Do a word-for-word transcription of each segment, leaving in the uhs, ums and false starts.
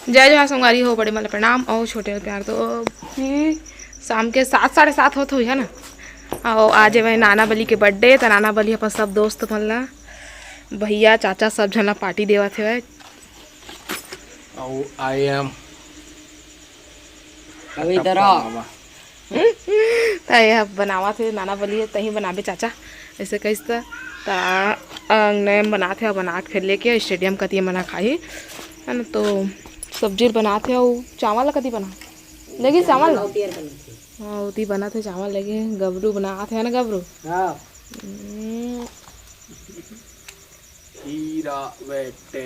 जय जोहार संगवारी हो, बड़े मन ला प्रणाम अउ छोटे ला प्यार। तो अभी शाम के सात, साढ़े सात होत होही, है ना? अउ आज हवय नाना बली के बर्थडे, त नाना बली अपन सब दोस्त मन ला, भैया, चाचा, सब झन ला पार्टी देवत हवय। अउ I am अभी इधर आ। त ये ह बनावत हे, नाना बली हे, तहीं बनाबे चाचा, ऐसे कहिस त। त अंगने बनात हे, अउ बना के फेर लेके स्टेडियम कति मन ह खाही, है ना? तो सब्जी बनात हे, अउ चावल ला कति बना लेगी चावल ला? हाँ, ओती बनत हे चावल लेगे, गबरू बनात हे ना गबरू। हाँ। हम्म। हीरा बेटे।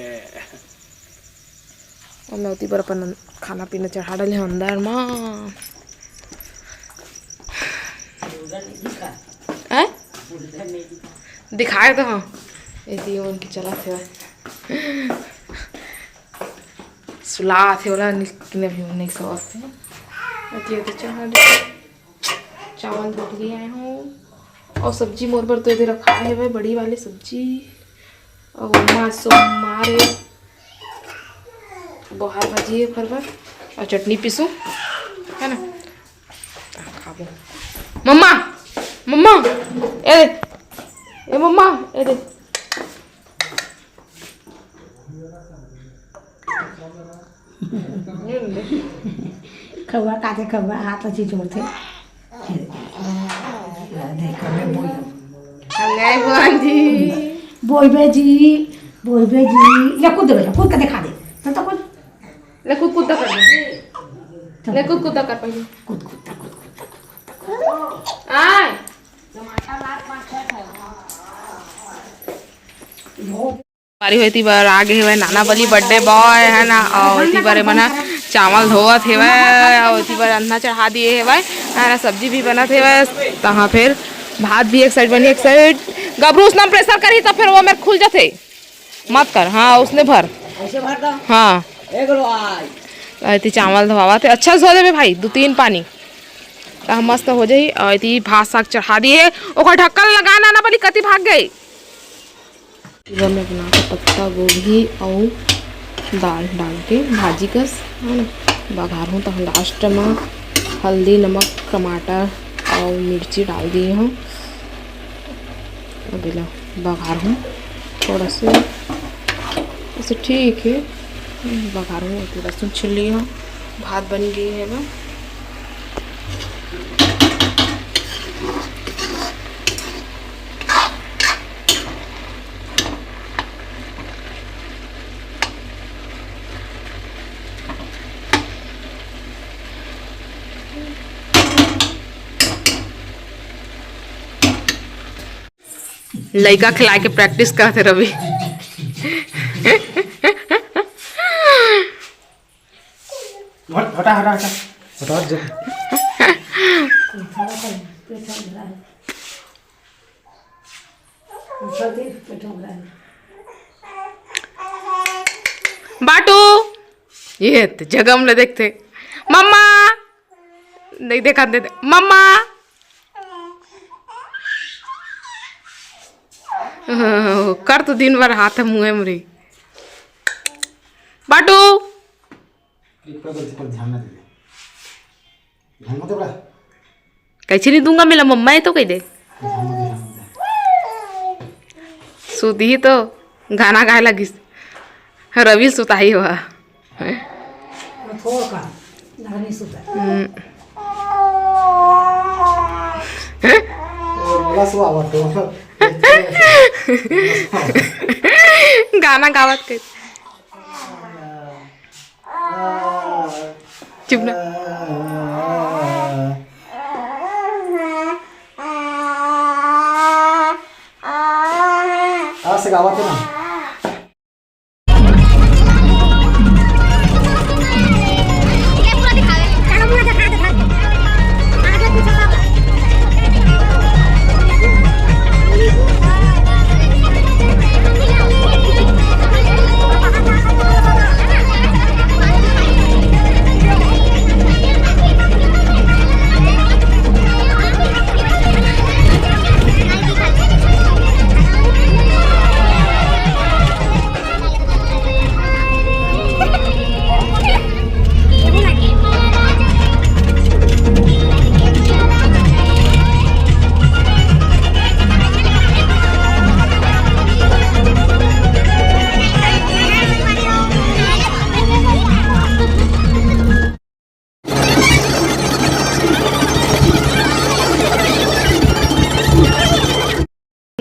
अब मैं ओती बर अपन खाना पीना चढ़ा डाले हूँ अंदर मा। हैं? दिखाए तो हाँ। एती उनके चलत हे। सुलात हे ओला, लेकिन अभी वो नहीं सोवत हे। अति अति चावल, चावल धर ले आए हूँ। अउ सब्जी मोर बर तो एदे रखा हे भाई, बड़ी वाली सब्जी। अउ माँ सोमवार हे, बोहार भाजी हे फरवर, अउ चटनी पीसू, है ना? ता खाबो। मम्मा, मम्मा, ए दे, ए मम्मा, ए दे। खउआ काथे खउआ हाथ ला चिचोड़थे। देख, मैं बोल। हम गए बुआ जी। बोलबे जी, बोलबे जी। ले कूद दे बेटा, कूद के दिखा दे। चल तो कूद। ले कूद, कूद कर दे। ले कूद, कूद कर पहले। कूद, कूद, कूद, कूद, कूद, कूद। आय। बारी हो एती बर आ गे हवय नाना बली बर्थडे बॉय, है ना? अउ एती बर एमन ह चावल धोवत हेवय, अउ एती बर अन्ना चढ़ा दिए हेवय, है ना? सब्जी भी बनत हेवय, तहाँ फिर भात भी एक साइड बनी, एक साइड गबरूस नाम प्रेशर करही, तब फिर वो मेर खुल जथे। मत कर, हाँ, उसने भर। ऐसे भर दो। हाँ। एक लो आई। एती चावल धोवावत हे, अच्छा से धो देबे भाई, दू तीन पानी, त मस्त हो जाही। अउ एती भात साग चढ़ा दिए, ओकर ढक्कन लगा, नाना बली कति भाग गई। इधर मैं बनाहूँ पत्ता गोभी अउ दाल डाल के भाजी कस, है ना? बघारहूँ त लास्ट में हल्दी, नमक, टमाटर अउ मिर्ची डाल दिए हूँ। अब एला बघारहूँ थोड़ा से, ऐसे ठीक है, बघारहूँ। अउ लहसुन छिल लिए हूँ, भात बन गई है ना। लइका खिलाए के प्रैक्टिस करत हे रवि। हट, हटा, हटा, हटा। हटा, हट, जा। बाटू, ये तो जगह हमने देखते। मम्मा, नहीं देखा दे, मम्मा। कर तो दिन भर हाथ मुँहे मुरी। बाटू। एक पर गलती पर ध्यान ना दे। ध्यान मत दे बड़ा। कैसे नहीं दूंगा, मेरा मम्मा है तो कह दे। ध्यान मत दे, ध्यान मत दे। सुती ही तो गाना गाए लगिस। रवि सुताही हुआ। थोड़ा का, नहीं सुता। हम्म। और बोला सुआ हुआ तो। गाना गावत के। चुप ना। आज से गावत है ना।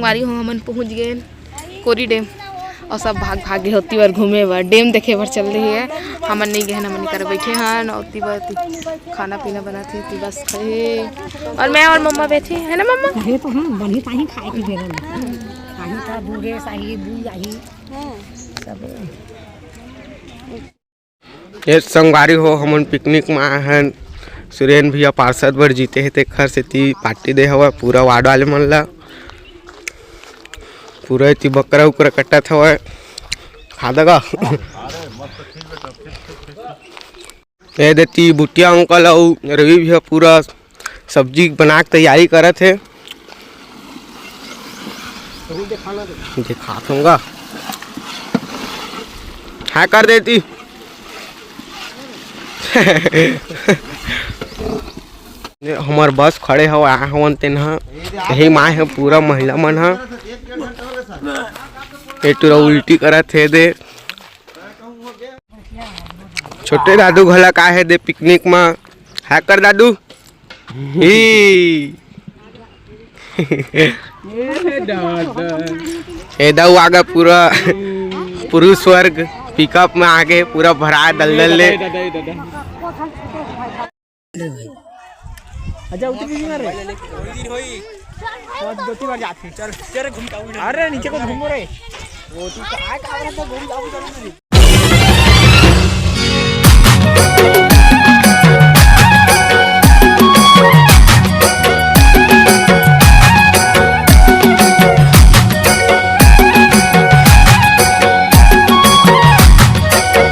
संगवारी हो, हमन पहुंच गए कोरी डैम अउ सब भाग भाग गे होती बर घूमे बर, डैम देखे बर चल रही है। हमन नहीं गए हन, हमन कर बैठे हन, ओती बर खाना पीना बनात हे, ओती बस खड़े हे। अउ मैं अउ मम्मा बैठे है ना मम्मा? अरे तो हम बनी ताही खाए के बेरा में। ताही का बूढ़े साही, बूढ़ आही। सब। ए संगवारी हो, हमन पिकनिक म आए हन। सुरेन भैया पार्षद बर जीते हे, तेखर सेती पार्टी दे हवय पूरा वार्ड वाले मन ला। पूरा एती बकरा उकरा कटत हवय, खा दगा। ए देती बुटिया अंकल अउ रवि भैया पूरा सब्जी बना के तैयारी करत हे। दिखात हूँगा। हाँ कर देती। हमर बस खड़े हव, आए हवन तेन ह। यही माय ह, पूरा महिला मन ह। ये टूरा उल्टी करत हे दे। छोटे दादू घला का हे दे पिकनिक म। हाँ कर दादू। ही। ए दाऊ आगे पूरा पुरुष वर्ग पिकअप में आगे पूरा भरा दलदल ले। अच्छा, उतर भी मारे। दो तीन बार जाते। चल, चल, घूम के आऊ। अरे, नीचे को घूमो रे। वो तू काय का रहा था, घूम जाओ, चलो।